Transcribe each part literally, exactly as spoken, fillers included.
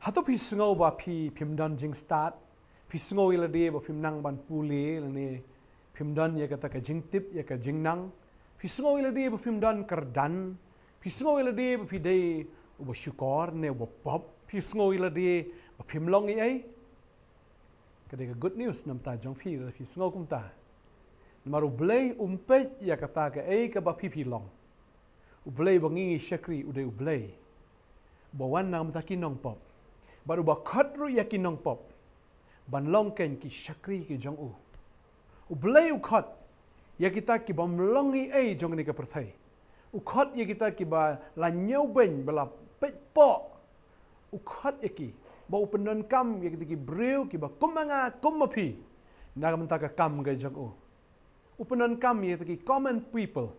Hato phi sngew ba phi phim don jingstad? Phi sngew ïa lade ba phim nang ban pule lane phim don ïa kata ka jingtip, ïa ka jingnang? Phi sngew ïa lade ba phim don kyrdan? Phi sngew ïa lade ba phi dei uba shukor ne uba pop? Phi sngew ïa lade ba phim long ei ei? Ka dei ka good news namar jong phi lada phi sngew kumta. Namar U Blei um peit ïa kata kaei kaba phi phi long. U Blei ba ngi ngi shakri u dei U Blei ba wan namar ki nongpop, bad uba khot ruh ïa ki nongpop ban long kein ki shakri ki jong u. U Blei u khot ïa kita ki bym long ei ei jong kane ka pyrthei. U khot ïa kita kiba la ñiewbeiñ, ba la peit poh. U khot ïa ki ba u pyndonkam ïa kita ki briew kiba kum ma nga kum ma phi na ka bynta ka kam ka jong u. U pyndonkam ïa kita ki common people,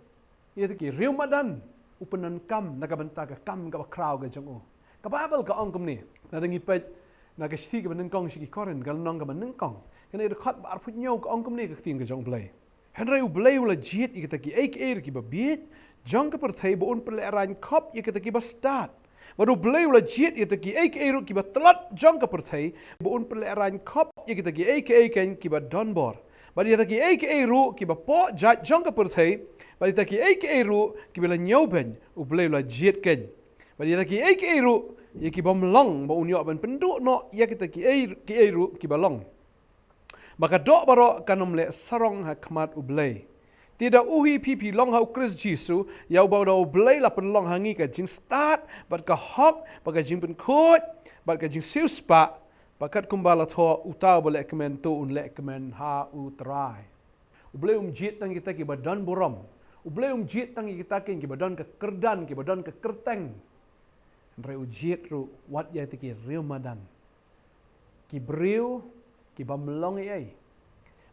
ïa kita ki riewmadan. U pyndonkam na ka bynta ka kam kaba khraw ka jong u. Ka Baibl ka ong kumne, lada ngi peit na ka shithi kaba nyngkong sha ki Korinth, ka lynnong kaba nyngkong, kane ka dkhot ba arphew hynñiew, ka ong kumne ka ktien ka jong U Blei: Hynrei U Blei u la jied ïa kita kiei kiei ruh kiba bieit jong ka pyrthei, ba un pynlehraiñ khop ïa kita kiba stad. Bad U Blei u la jied ïa kita kiei kiei ruh kiba tlot jong ka pyrthei, ba un pynlehraiñ khop ïa kita kiei kiei kein kiba donbor. Bad ïa kita kiei kiei ruh kiba poh jait jong ka pyrthei, bad ïa kita kiei kiei ruh kiba la ñiewbeiñ, U Blei u la jied kein. Bad ïa kita kiei kiei ruh, ïa ki bym long, ba un ïoh ban pynduh noh ïa kita kiei kiei ruh kiba long, ba ka doh baroh kan ym leh sarong ha khmat U Blei. Te da u hi phi phi long ha U Khrist Jisu, ïa uba da U Blei la pynlong ha ngi ka jingstad, bad ka hok, bad ka jingpynkhuid, bad ka jingsiewspah, ba katkum ba la thoh: Uta uba lehkmen to un lehkmen ha U Trai. U Blei um jied tang ïa kita kiba don burom. U Blei um jied tang ïa kita kein kiba don ka kyrdan, kiba don ka kyrteng. Hynrei u jied ruh wat ïa kita ki riewmadan, ki briew ki bym long ei ei.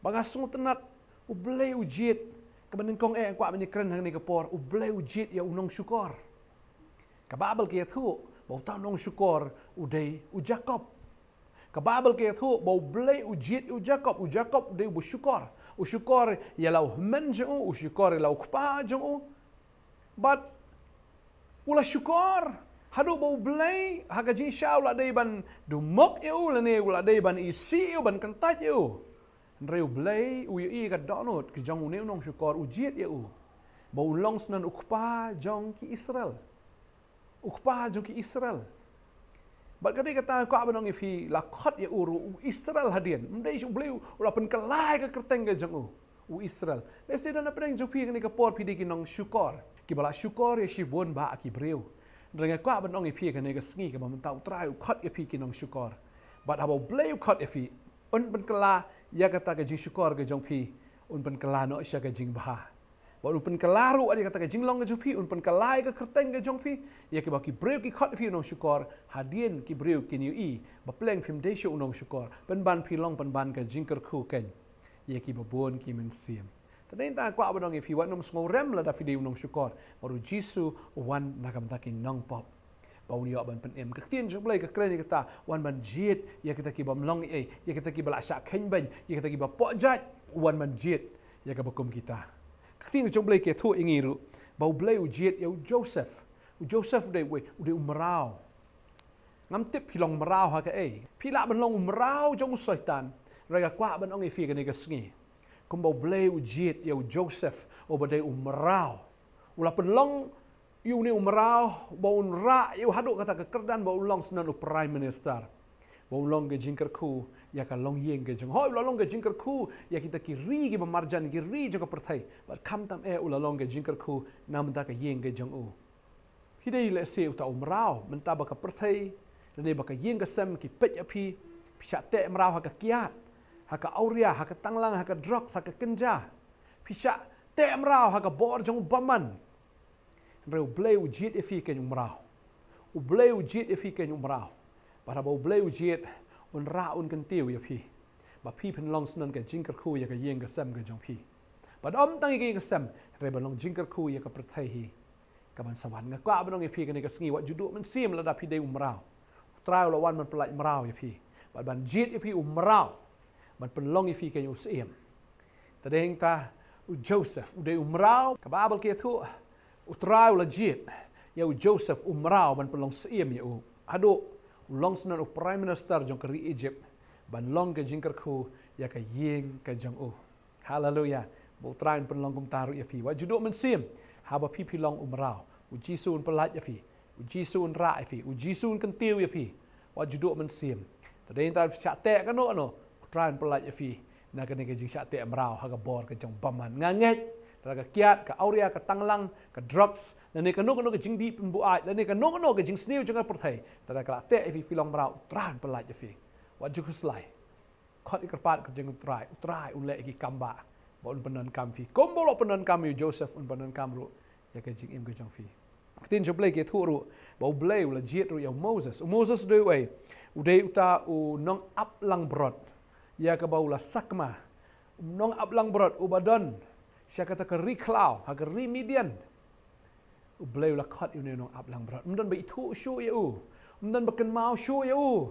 Ba nga sngewtynnat, U Blei u jied, kaba nyngkong eh kwah ban ïakren hangne ka por, U Blei u jied ïa u nongshukor. Ka Baibl ka ïathuh ba uta u nongshukor u dei u Jakob. Ka Baibl ka ïathuh ba U Blei u jied ïa u Jakob, u Jakob u dei uba shukor. U shukor ïa la u hynmen jong u, u shukor ïa la u kpa jong u. Bad u la shukor haduh ba U Blei ha ka jingshisha u la dei ban dumok ïa u, lane u la dei ban isih ïa u, ban kyntait ïa u. Hynrei U Blei u ïohi ka dohnud ka jong une u nongshukor, u jied ïa u ba un long shen u kpa jong ki Israel. U kpa jong ki Israel. Bad ka dei kata kwah ban ong ïa phi, la khot ïa u ruh u Israel hadien. Ym dei shuh U Blei u la pynkylla ïa ka kyrteng ka jong u, u Israel. Lehse don hapdeng jong phi kane ka por phi dei ki nongshukor, kiba la shukor ïa shibun bah ki briew. Hynrei nga kwah ban ong ïa phi kane ka sngi, kaba mynta U Trai u khot ïa phi ki nongshukor. Bad haba U Blei u khot ïa phi, un pynkylla ïa kata ka jingshukor ka jong phi, un pynkylla noh sha ka jingbha. Bad un pynkylla ruh ïa kata ka jinglong ka jong phi, un pynkylla ïa ka kyrteng ka jong phi, ïa kiba ki briew ki khot ïa phi u nongshukor, hadien ki briew kin ïohi ba pleng phim dei shuh u nongshukor, pynban phi long pynban ka jingkyrkhu kein ïa kiba bun ki mynsiem. Te dei nangta kwah ban ong ïa phi, wat nym sngewrem lada phi dei u nongshukor, namar U Jisu u wan na ka bynta ki nongpop, ba un ïoh ban pynim. Ka ktien jong U Blei ka kren ïa kata, wan ban jied ïa kita ki bym long ei ei, ïa kita kiba la shah kheiñ beiñ, ïa kita kiba poh jait, wan ban jied ïa kaba kum kita. Ka ktien jong U Blei ka ïathuh ïa ngi ruh ba U Blei u jied ïa u Joseph. U Joseph u dei uei? U dei u mraw. Ngam tip phi long mraw ha kaei. Phi lah ban long u mraw jong u Soitan. Hynrei nga kwah ban ong ïa phi kane ka sngi, kumba U Blei u jied ïa u Joseph uba dei u mraw, u la pynlong ïa une u mraw ba un rah ïa u haduh kata ka kyrdan ba un long shen u Prime Minister, ba un long ka jingkyrkhu ïa ka longïing ka jong u. Hooid, u la long ka jingkyrkhu ïa kita ki ri kiba marjan, ki ri jong ka pyrthei. Bad khamtam eh u la long ka jingkyrkhu na ka bynta ka ïing ka jong u. Phi dei lehse uta u mraw, mynta ba ka pyrthei lane ba ka ïing ka sem ki peit ïa phi, phi shah teh mraw ha ka kiad, ha ka awria, ha ka tanglang, ha ka drugs, ha ka kynja. Phi shah teh mraw ha ka bor jong u bymman. Hynrei U Blei u jied ïa phi kein u mraw. U Blei u jied ïa phi kein u mraw. Bad haba U Blei u jied, un rah, un kyntiew ïa phi, ba phi phin long shen ka jingkyrkhu ïa ka ïing ka sem ka jong phi. Bad ym tang ïa ka ïing ka sem, hynrei ban long jingkyrkhu ïa ka pyrthei hi kaban sa wan. Nga kwah ban ong ïa phi kane ka sngi, wat ju duh mynsiem lada phi dei u mraw. U Trai u la wan ban pyllait mraw ïa phi, bad ban jied ïa phi u mraw, ban pynlong ïa phi kein u syiem. Te dei nangta u Joseph u dei u mraw. Ka Baibl ka ïathuh, U Trai u la jied ïa u Joseph u mraw ban pynlong syiem ïa u, haduh U long sngewbha u Prime Minister jong ka ri Egypt ban long ka jingkyrkhu ïa ka ïing ka jong u. Haleluia. Ba U Trai un pynlong kumta ruh ïa phi. Wat ju duh mynsiem haba phi phi long u mraw. U Jisu un pyllait ïa phi. U Jisu un rah ïa phi. U Jisu un kyntiew ïa phi. Wat ju duh mynsiem. Te dei tang shah teh kano kano, U Trai un pyllait ïa phi na kane ka jingshah teh mraw ha ka bor ka jong bymman. Nga ngeit lada ka kiad, ka awria, ka tanglang, ka drugs, lane kano kano ka jingdih pynbuaid, lane kano kano ka jingsniew jong ka pyrthei, lada ka la teh ïa phi, phi long mraw, U Trai un pyllait ïa phi. Wat ju khuslai. Khot ïa ka kyrpad ka jong U Trai, U Trai un leh ïa ki kam ba, ba un pyndonkam phi. Kumba u la pyndonkam ïa u Joseph, un pyndonkam ruh ïa ka jingim ka jong phi. Ka ktien jong U Blei ka ïathuh ruh ba U Blei u la jied ruh ïa u Moses. U Moses u dei uei? U dei uta u nongap langbrot ïa kaba u la sakma. U nongap langbrot uba don sha kata ka ri khlaw, ha ka ri Midian. U Blei u la khot ïa une u nongap langbrot. Ym don ba ithuh shuh ïa u. Ym don ba kynmaw shuh ïa u.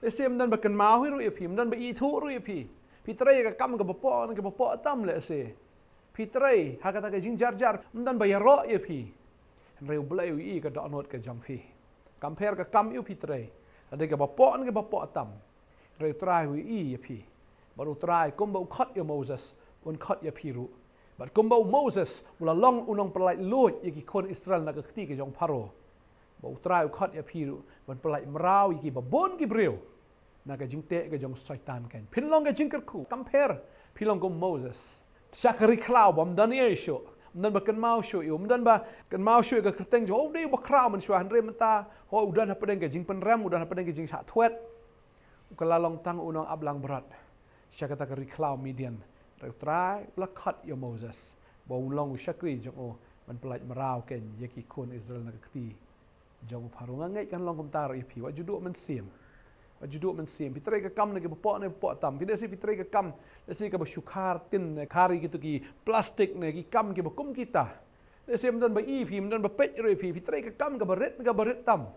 Lehse ym don ba kynmaw hi ruh ïa phi, ym don ba ithuh ruh ïa phi. Phi trei ïa ka kam kaba poh, kaba poh tam lehse. Phi trei ha kata ka jingjarjar, ym don ba ïaroh ïa phi. Hynrei U Blei u ïohi ka dohnud ka jong phi. Kam pher ka kam ïa u phi trei, lada kaba poh ne kaba poh tam, hynrei U Trai u ïohi ïa phi. Bad U Trai kumba u khot ïa u Moses, un khot ïa phi ruh. Bad kumba u Moses u la long u nongpyllait luid ïa ki khun Israel na ka kti ka jong u Pharaoh, ba U Trai u khot ïa phi ruh ban pyllait mraw ïa kiba bun ki briew na ka jingteh ka jong u Soitan kan. Phin long ka jingkyrkhu, kam pher phi long kum u Moses. Sha ka ri khlaw bym don ei ei shuh, ym don ba kynmaw shuh ïa u, ym don ba kynmaw shuh ïa ka kyrteng jong u, u dei uba khraw mynshuwa, hynrei mynta, ho, u don hapdeng ka jingpynrem, u don hapdeng ka jingshah thwet. U ka la long tang u nongap langbrot sha kata ka ri khlaw Midian. Hynrei U Trai u la khot ïa u Moses ba un long u shakri jong u ban pyllait mraw kan ïa ki khun Israel na ka kti jong u Pharaoh. Nga ngeit kan long kumta ruh ïa phi. Wat ju duh mynsiem. Wat ju duh mynsiem. Phi trei ka kam ne kaba poh ne kaba poh tam. Phi, lehse phi trei ka kam, lehse kaba shu khar tin ne khar ïa kito ki plastik ne ki kam kiba kum kita. Lehse ym don ba i phi, ym don ba peit ruh ïa phi. Phi trei ka kam kaba rit ne kaba rit tam.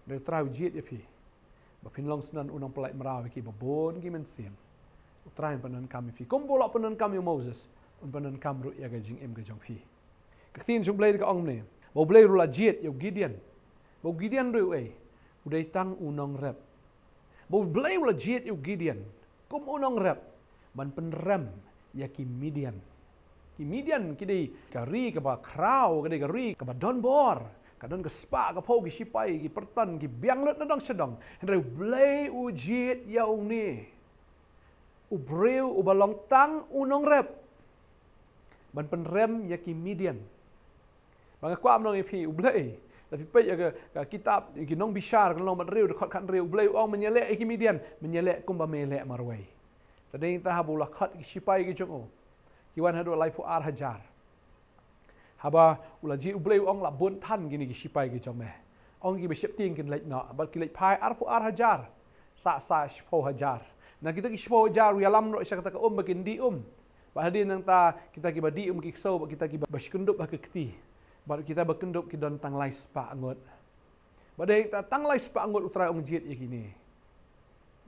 Hynrei U Trai u jied ïa phi ba phin long sngewbha u nongpyllait mraw ïa kiba bun ki mynsiem. U Trai un pyndonkam ïa phi. Kumba u la pyndonkam ïa u Moses, un pyndonkam ruh ïa ka jingim ka jong phi. Ka ktien jong U Blei ka ong ne ba U Blei ruh la jied ïa u Gideon. Ba u Gideon ruh uei? U dei tang u nongrep. Ba U Blei u la jied ïa u Gideon kum u nongrep ban pynrem ïa ki Midian. Ki Midian ki dei ka ri kaba khraw, ka dei ka ri kaba don bor, ka don ka spah ka phew ki shipai, ki pyrton, ki biang lut na dong sha dong. Hynrei U Blei u jied ïa une u briew uba long tang u nongrep ban pynrem ïa ki Midian. Ba nga kwah ban ong ïa phi, U Blei, lada phi peit ïa ka, ka kitab, ïa ki Nongbishar, ka lynnong ba hynriew, dkhot khathynriew, U Blei u ong, men ïaleh ïa ki Midian, men ïaleh kumba me leh marwei. Te dei nangta haba u la khot ki shipai ki jong u, ki wan haduh laiphew ar hajar. Haba u la jied, U Blei u ong, la bun than kine ki shipai ki jong me. Ong kiba sheptieng kin leit noh, bad ki leit phai arphew ar hajar. Sah, sah shiphew hajar. Na kita ki shiphew hajar u ïalam noh sha kata ka um ba kin dih um. Bad hadien nangta kita kiba dih um ki ksew, bad kita kiba, ba shu kyndup ha ka kti. Bad kita ba kyndup ki don tang lai spah ngut. Bad dei nangta tang lai spah ngut U Trai u ong jied ïa kine.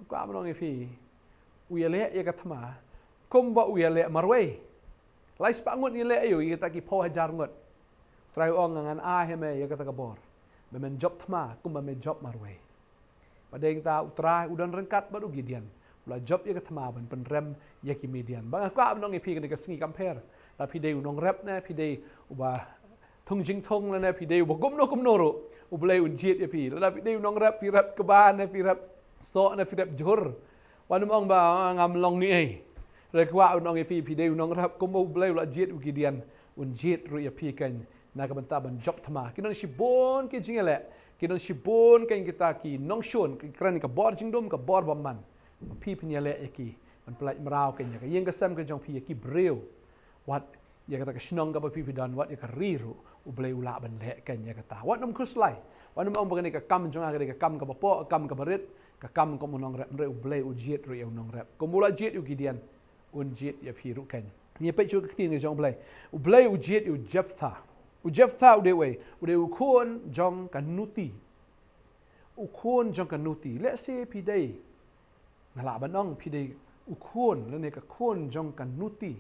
Kwah ban ong ïa phi, u ïaleh ïa ka thma kumba u ïaleh marwei. Lai spah ngut ïaleh ïa u, ïa kita ki phew hajar ngut. U Trai u ong, ngan ai ha me ïa kata ka bor ba men jop thma kumba me jop marwei. Bad dei nangta U Trai u don ryngkat bad u Gideon. U la jop ïa ka thma ban pynrem ïa ki Midian. Ba nga kwah ban ong ïa phi kane ka sngi, kam pher lada phi dei u nongrep ne phi dei uba thung jingthung, lane phi dei uba kumno kumno ruh, U Blei un jied ïa phi. Lada phi dei u nongrep, phi rep kba ne phi rep soh ne phi rep jhur, wat nym ong ba, ah, ngam long ne ei. Hynrei kwah ban ong ïa phi, phi dei u nongrep, kumba U Blei u la jied u Gideon, un jied ruh ïa phi kan na ka bynta ban jop thma. Ki don shibun ki jingïaleh, ki don shibun kan kita ki nongshun, ki kren ka bor jingdum, ka bor bymman. Phi phin ïaleh ïa ki ban pyllait mraw kan ïa ka ïing ka sem ka jong phi, ïa ki briew, wat ïa kata ka shnong kaba phi phi don, wat ïa ka ri ruh, U Blei u lah ban leh kan ïa kata. Wat nym khuslai. Wat nym ong ba kane ka kam jong nga ka dei ka kam kaba poh, ka kam kaba rit, ka kam kum u nongrep. Hynrei U Blei u jied ruh ïa u nongrep. Kumba u la jied ïa u Gideon, un jied ïa phi ruh kan. Ngin peit shuh ka ktien ka jong U Blei. U Blei u jied ïa u Jephthah. U Jephthah u dei uei? U dei u khun jong ka Nuti. U khun jong ka Nuti. Lehse phi dei, nga lah ban ong, phi dei u khun lane ka khun jong ka Nuti.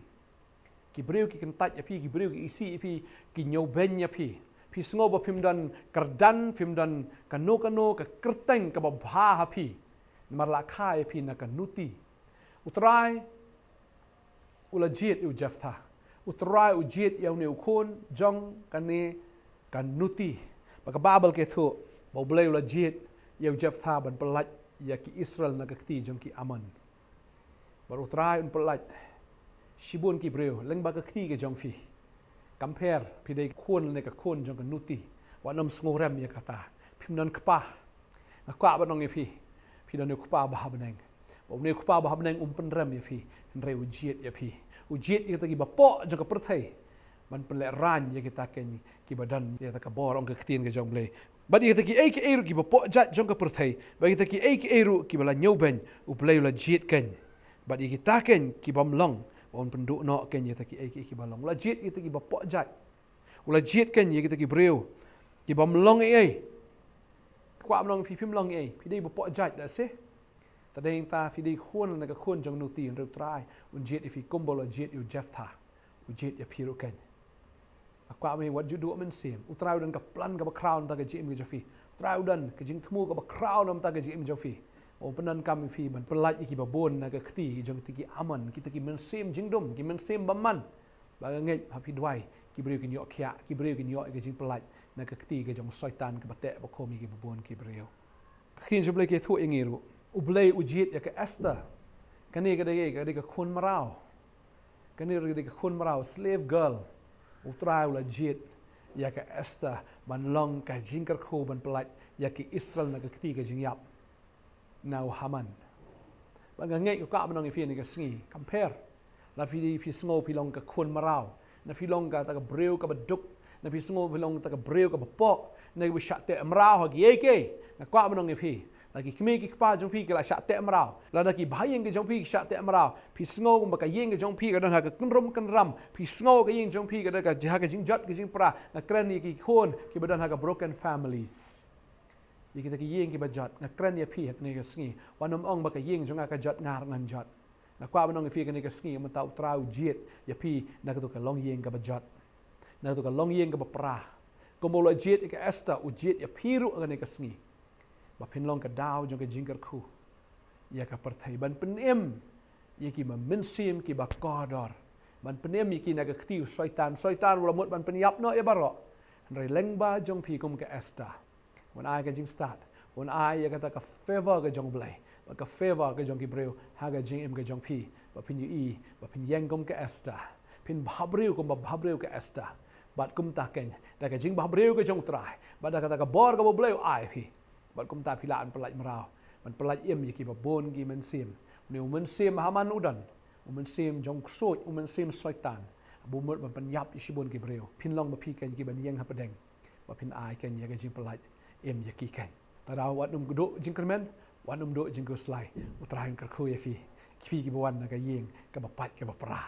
Ki briew ki kyntait ïa phi, ki briew ki isih ïa phi, ki ñiewbeiñ ïa phi. Phi sngew ba phim don kyrdan, phim don kano kano ka kyrteng kaba bha ha phi, namar la kha ïa phi na ka nuti. U Trai u la jied ïa u Jephthah. U Trai u jied ïa une u khun jong kane ka nuti. Ba ka Baibl ka ïathuh ba U Blei u la jied ïa u Jephthah ban pyllait ïa ki Israel na ka kti jong ki Ammon. Bad U Trai un pyllait shibun ki briew lyngba ka kti ka jong phi. Kam pher phi dei ka khun lane ka khun jong ka nuti, wat nym sngewrem ïa kata. Phim don kpa. Nga kwah ban ong ïa phi, phi don ïa u Kpa ba ha bneng. Ba une u Kpa ba ha bneng um pynrem ïa phi, hynrei u jied ïa phi. U jied ïa kita kiba poh jong ka pyrthei ban pynlehrain ïa kita keiñ kiba don ïa kata ka bor, ong ka ktien ka jong U Blei. Bad ïa kita kiei kiei ruh kiba poh jait jong ka pyrthei, bad ïa kita kiei kiei ruh kiba la ñiewbeiñ, U Blei u la jied keiñ. Bad ïa kita keiñ ki bym long, ba un pynduh noh keiñ ïa kita kiei kiei kiba long. U la jied ïa kita kiba poh jait. U la jied keiñ ïa kita ki briew ki bym long ei ei. Kwah ban ong ïa phi, phim long ei ei, phi dei ba poh jait, da se. Te dei nangta phi dei khun lane ka khun jong nuti, hynrei U Trai un jied ïa phi kumba u la jied ïa u Jephthah. U jied ïa phi ruh keiñ. Nga kwah ba wat ju duh mynsiem. U Trai u don ka plan kaba khraw na ka jingim ka jong phi. U Trai u don ka jingthmu kaba khraw na ka jingim jong phi. Ba un pyndonkam ïa phi ban pyllait ïa kiba bun na ka kti jong kita ki Ammon, kita ki mynsiem jingdum, ki mynsiem bymman. Ba nga ngeit ha phi duwai, ki briew kin ïoh khiah, ki briew kin ïoh ïa ka jingpyllait na ka kti ka jong u Soitan kaba teh bakhum ïa kiba bun ki briew. Ka ktien jong U Blei ka ïathuh ïa ngi ruh, U Blei u jied ïa ka Esther. Kane ka dei, ka dei ka khun mraw. Kane ka dei ka khun mraw, slave girl. U Trai u la jied ïa ka Esther ban long ka jingkyrkhu ban pyllait ïa ki Israel na ka kti ka jingïap na u Haman. Bad nga ngeit, nga kwah ban ong ïa phi ha kane ka sngi, kam pher. La phi, phi sngew phi long ka khun mraw, na phi long kata ka briew kaba duk, na phi sngew phi long kata ka briew kaba poh, na kiba shah teh mraw ha kiei kiei. Nga kwah ban ong ïa phi, la ki kmie ki kpa jong phi ki la shah teh mraw, lada ki bahaïing ki jong phi ki shah teh mraw, phi sngew kumba ka ïing ka jong phi ka don ha ka kynrum kynram, phi sngew ka ïing jong phi ka don ha ka jingjot ka jingpra, nga kren ïa ki khun kiba don ha ka broken families. Ïa kita ki ïing kiba jot, nga kren ïa phi ha kane ka sngi. Wat nym ong ba ka ïing jong nga ka jot, nga ruh ngan jot. Nga kwah ban ong ïa phi ha kane ka sngi, mynta U Trai u jied ïa phi na kato ka longïing kaba jot, na kato ka longïing kaba pra. Kumba u la jied ïa ka Esther, u jied ïa phi ruh ha kane ka sngi. Ba phin long ka daw jong ka jingkyrkhu ïa ka pyrthei, ban pynim ïa ki mynsiem kiba kordor, ban pynim ïa ki na ka kti u Soitan. Soitan u la mut ban pynïap noh ïa baroh. Hynrei lyngba jong phi kum ka Esther, un ai ka jingstad, un ai ïa kata ka favor ka jong U Blei, bad ka favor ka jong ki briew ha ka jingim ka jong phi, ba phin ïohi, ba phin ïeng kum ka Esther, phin bhabriew kumba bhabriew ka Esther. Bad kumta keiñ, da ka jingbhabriew ka jong U Trai, bad da kata ka bor kaba U Blei u ai phi, bad kumta phi lah ban pyllait mraw, ban pyllait im ïa kiba bun ki mynsiem. Une u mynsiem Haman u don, u mynsiem jong u ksuid, u mynsiem Soitan, ba u mut ban pynïap ïa shibun ki briew. Phin long ba phi keiñ kiban ïeng hapdeng, ba phin ai keiñ ïa ka jingpyllait im ïa ki keiñ. Te da wat nym duh jingkyrmen, wat nym duh jingkhuslai. U Trai un kyrkhu ïa phi, phi kiba wan na ka ïing kaba pait kaba pra.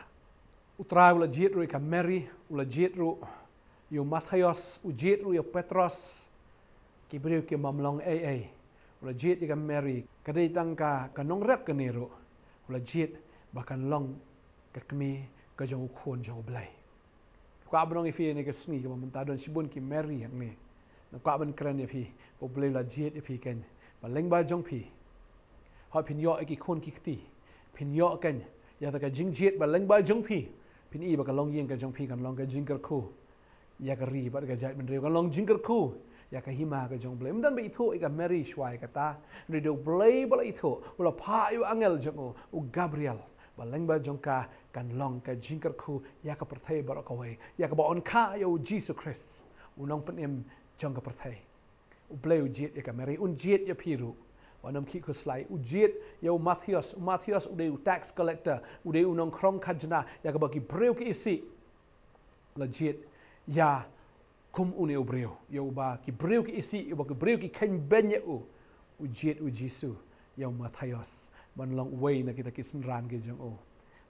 U Trai u la jied ruh ïa ka Mary, u la jied ruh ïa u Matthias, u jied ruh ïa u Petros, ki briew ki bym long ei ei. U la jied ïa ka Mary, ka dei tang ka, ka nongrep kane ruh. U la jied ba kan long ka kmie ka jong u Khun jong U Blei. Kwah ban ong ïa phi ha kane ka sngi kaba mynta don shibun ki Mary hangne. Nga kwah ban kren ïa phi, ba U Blei u la jied ïa phi keiñ, ba lyngba jong phi, hooid phin ïoh ïa ki khun ki kti, phin ïoh keiñ ïa kata ka jingjied ba lyngba jong phi, phin i ba ka longïing ka jong phi kan long ka jingkyrkhu ïa ka ri bad ka jaitbynriew, kan long jingkyrkhu ïa ka hima ka jong U Blei. Ym don ba ithuh ïa ka Mary shuwa ïa kata, hynrei dei U Blei ba la ithuh, u la phah ïa u angel jong u, u Gabriel, ba lyngba jong ka kan long ka jingkyrkhu ïa ka pyrthei baroh kawei, ïa kaba yn kha ïa U Jisu Khrist, U Nongpynim jong ka pyrthei. U Blei u jied ïa ka Mary, un jied ïa phi ruh. Wat nym khih khuslai, u jied ïa u Matthias, u Matthias u dei u tax collector, u dei u nongkhrong khajna, ïa kaba ki briew ki isih. La jied ïa kum une u briew, ïa uba ki briew ki isih, ïa uba ki briew ki kheiñ beiñ ïa u. U jied U Jisu ïa u Matthias ban long uwei na kita ki synran ki jong u,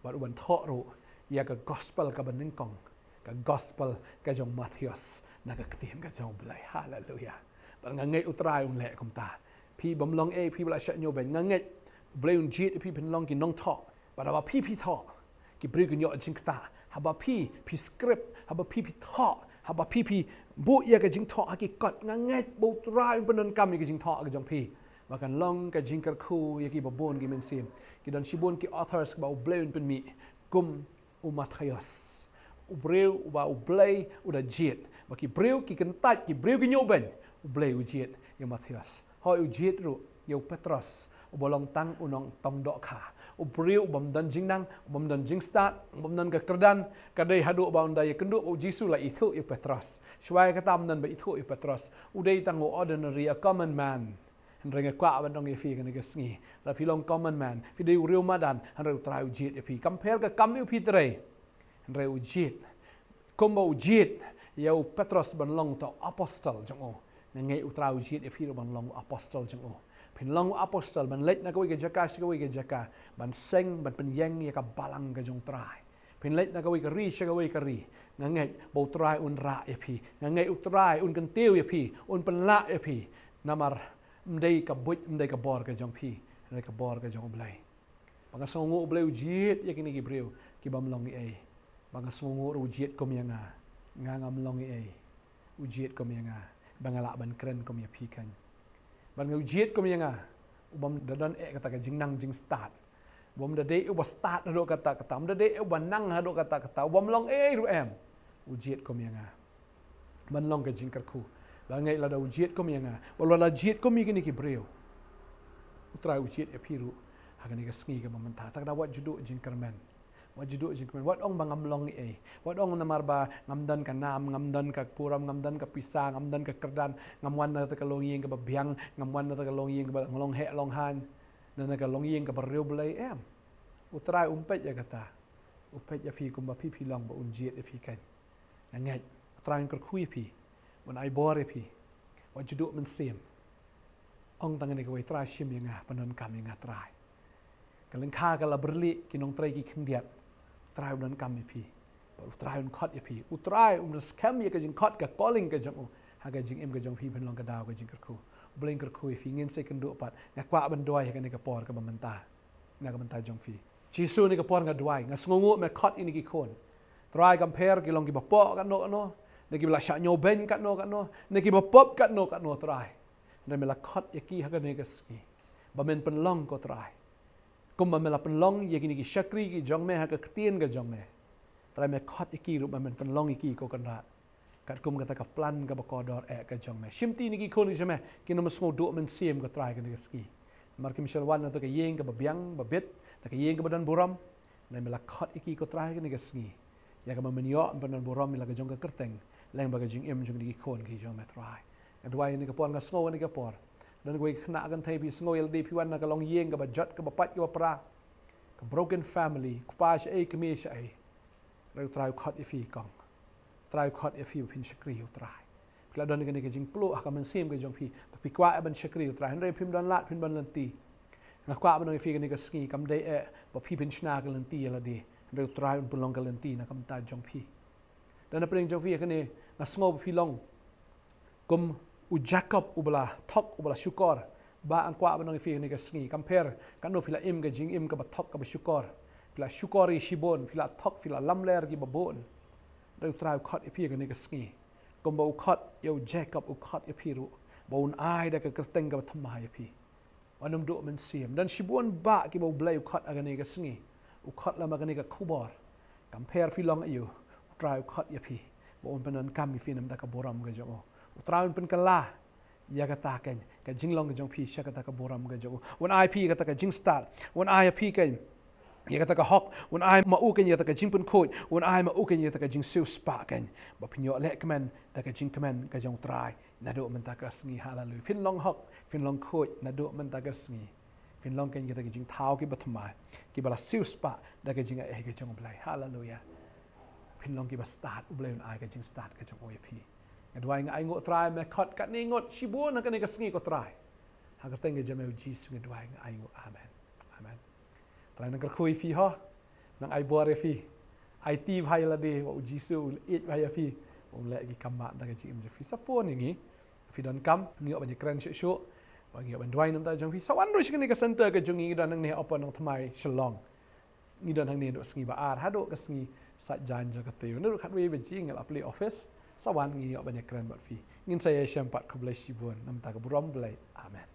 bad u ban thoh ruh ïa ka gospel kaba nyngkong, ka gospel ka jong u Matthias na ka ktien ka jong U Blei. Haleluia. Bad nga ngeit U Trai un leh kumta. Phi bym long ei, phi ba la shah ñiewbeiñ, nga ngeit U Blei un jied ïa phi phin long ki nongthoh. Bad haba phi phi thoh, ki briew kin ïoh jingktah. Haba phi phi script, haba phi phi thoh, Haba phi phi buh ïa ka jingthoh ha ki kot, nga ngeit ba U Trai un pyndonkam ïa ka jingthoh ka jong phi, ba kan long ka jingkyrkhu ïa ki babun ki mynsiem. Ki don shibun ki authors ba U Blei un pynmih, kum u Mathaios, u briew uba U Blei u da jied. Ba ki briew ki kyntait, ki briew ki ñiewbeiñ, U Blei u jied ïa u Mathaios. Hooid, u jied ruh ïa u Petros, uba long tang u nongtong dohkha, u briew ubym don jingnang, ubym don jingstad, ubym don ka kyrdan. Ka dei haduh ba un da ïakynduh bad U Jisu la ithuh ïa u Petros. Shuwa ïa kata ym don ba ithuh ïa u Petros. U dei tang u ordinary, a common man. Hynrei nga kwah ban ong ïa phi kane ka sngi, la phi long common man, phi dei u riewmadan, hynrei U Trai u jied ïa phi. Kam pher ka kam ïa phi trei, hynrei u jied. Kumba u jied ïa u Petros ban long uta u apostol jong u, nga ngeit U Trai u jied ïa phi ruh ban long u apostol jong u. Phin long u apostol ban leit na kawei ka jaka sha kawei ka jaka, ban seng, ban pynïeng ïa ka balang ka jong U Trai. Phin leit na kawei ka ri sha kawei ka ri. Nga ngeit ba U Trai un rah ïa phi. Nga ngeit U Trai un kyntiew ïa phi, un pynlah ïa phi. Namar ym dei ka buit, ym dei ka bor ka jong phi, hynrei ka bor ka jong U Blei. Ba nga sngewnguh U Blei u jied ïa kine ki briew ki bym long ei ei. Ba nga sngewnguh ruh u jied kum ïa nga. Nga ngam long ei ei, u jied kum ïa nga, ba nga lah ban kren kum ïa phi keiñ. Bad nga, u jied kum ïa nga, u bym da don eh kata ka jingnang jingstad. U bym da dei uba stad haduh katta katta, um da dei uba nang haduh katta katta, u bym long ei ei ruh em. U jied kum ïa nga ban long ka jingkyrkhu. Ba nga ngeit lada u jied kum ïa nga, ba lada jied kum ïa kine ki briew, U Trai u jied ïa phi ruh ha kane ka sngi kaba mynta. Te ka daw wat ju duh jingkyrmen. Wat ju duh jingkyrmen. Wat ong ba ngam long ei ei. Wat ong namar ba ngam don ka nam, ngam don ka burom, ngam don ka pisa, ngam don ka kyrdan, ngam wan na kata ka longïing kaba biang, ngam wan na kata ka longïing kaba long heh long haiñ, na kata ka longïing kaba riewblei, em. U Trai um peit ïa kata. U peit ïa phi kumba phi phi long, ba un jied ïa phi keiñ. Nga ngeit U Trai un kyrkhu ïa phi, un ai bor ïa phi. Wat ju duh mynsiem. Ong tang kane kawei: Trai, shim ïa nga, pyndonkam ïa nga, Trai. Ka lyngkha ka la byrlih, ki nongtrei ki khyndiat. Trai un donkam ïa phi. Bad U Trai un khot ïa phi. U Trai un skhem ïa ka jingkhot, ka calling ka jong u ha ka jingim ka jong phi, phin long ka daw ka jingkyrkhu. U Blei un kyrkhu ïa phi. Ngin sa ïakynduh pat. Nga kwah ban duwai ha kane ka por kaba mynta na ka bynta jong phi. Jisu, kane ka por nga duwai, nga sngewnguh me khot ïa kine ki khun. Trai, kam pher ki long kiba pop katno katno, ne kiba la shah ñiewbeiñ katno katno, ne kiba pop katno katno, Trai. Hynrei me la khot ïa ki ha kane ka sngi ba men pynlong, ko Trai, kumba me la pynlong ïa kine ki shakri ki jong me ha ka ktien ka jong me. Trai, me khot ïa ki ruh ba men pynlong ïa ki, ko Kynrad, katkum kata ka plan kaba kordor eh ka jong me. Shimti ïa kine ki khun ki jong me, kin ym sngew duh mynsiem, ko Trai, kane ka sngi. Namar kim shym la wan na kata ka ïing kaba biang ba bit, na ka ïing kaba don burom. Hynrei me la khot ïa ki, ko Trai, kane ka sngi, ïa kaba men ïoh ban pynbun burom ïa la ka jong ka kyrteng, lem bad ka jingim jong kine ki khun ki jong me, Trai. Nga duwai ïa kane ka por, nga sngew ïa kane ka por, don kawei ka khynnah kynthei, phi sngew ïa lade, phi wan na ka longïing kaba jot, kaba pait, kaba pra, ka broken family, u kpa shaei, kmie shaei. Hynrei U Trai u khot ïa phi, kong. U Trai u khot ïa phi ba phin shakri, U Trai. Phi la don kane ka jingpluh ha ka mynsiem ka jong phi ba phi kwah ban shakri, U Trai, hynrei phim don lad, phim don lynti. Nga kwah ban ong ïa phi kane ka sngi, kam dei eh ba phi phin shna ka lynti ïa lade, hynrei U Trai un pynlong ka lynti na ka bynta jong phi. Don na pdeng jong phi ïa kane, nga sngew ba phi long kum u Jakob uba la thok, uba la shukor. Bah, nga kwah ban ong ïa phi kane ka sngi, kam pher katno phi la im ka jingim kaba thok, kaba shukor, phi la shukor ïa shibun, phi la thok, phi la lamler ïa kiba bun. Hynrei U Trai u khot ïa phi kane ka sngi, kumba u khot ïa u Jakob, u khot ïa phi ruh, ba un ai da ka kyrteng kaba thymmai ïa phi. Wat nym duh mynsiem. Don shibun bah kiba U Blei u khot ha kane ka sngi, u khot lem ha kane ka khubor. Kam pher phi long aïu, U Trai u khot ïa phi ba un pyndonkam ïa phi na ka bynta ka burom ka jong u. U Trai un pynkylla ïa kata keiñ ka jinglong ka jong phi sha kata ka burom ka jong u. Un ai phi ïa kata ka jingstad, un ai ïa phi keiñ ïa kata ka hok, un ai ma u keiñ ïa kata ka jingpynkhuid, un ai ma u keiñ ïa kata ka jingsiewspah keiñ, ba phin ïoh leh kmen da ka jingkmen ka jong U Trai naduh mynta ka sngi. Haleluia. Phin long hok, phin long khuid naduh mynta ka sngi. Phin long keiñ kita ki jingthaw kiba thymmai, kiba la siewspah da ka jingai ka jong U Blei. Haleluia. Phin long kiba stad, U Blei un ai ka jingstad ka jong u ïa phi. Nga duwai, nga ainguh, Trai, me khot katne ngut shibun ha kane ka sngi, ko Trai. Ha ka kyrteng ka jong me, U Jisu, nga duwai, nga ainguh. Amen. Amen. Trai nang kyrkhu ïa phi, ho. Nang ai bor ïa phi. Aiti bha ïa lade, ba U Jisu u ïeit bha ïa phi, un leh ki kam bah da ka jingim jong phi. Sa phone ïa ngi. Phi donkam, ngi ïoh ban ïakren shuh shuh, ba ngi ïoh ban duwai na ka bynta jong phi. Sa wan ruh sha kane ka center ka jong ngi, ngi don hangne ha Upper Nongthymmai, Shillong. Ngi don hangne naduh sngi ba ar haduh ka sngi Saitjaiñ jong ka taïew. Naduh khatwei baje ngi la plie office. Sa wan ngin ïoh ban ïakren bad phi. Ngin sa ïashem pat, khublei shibun namar ka burom Blei. Amen.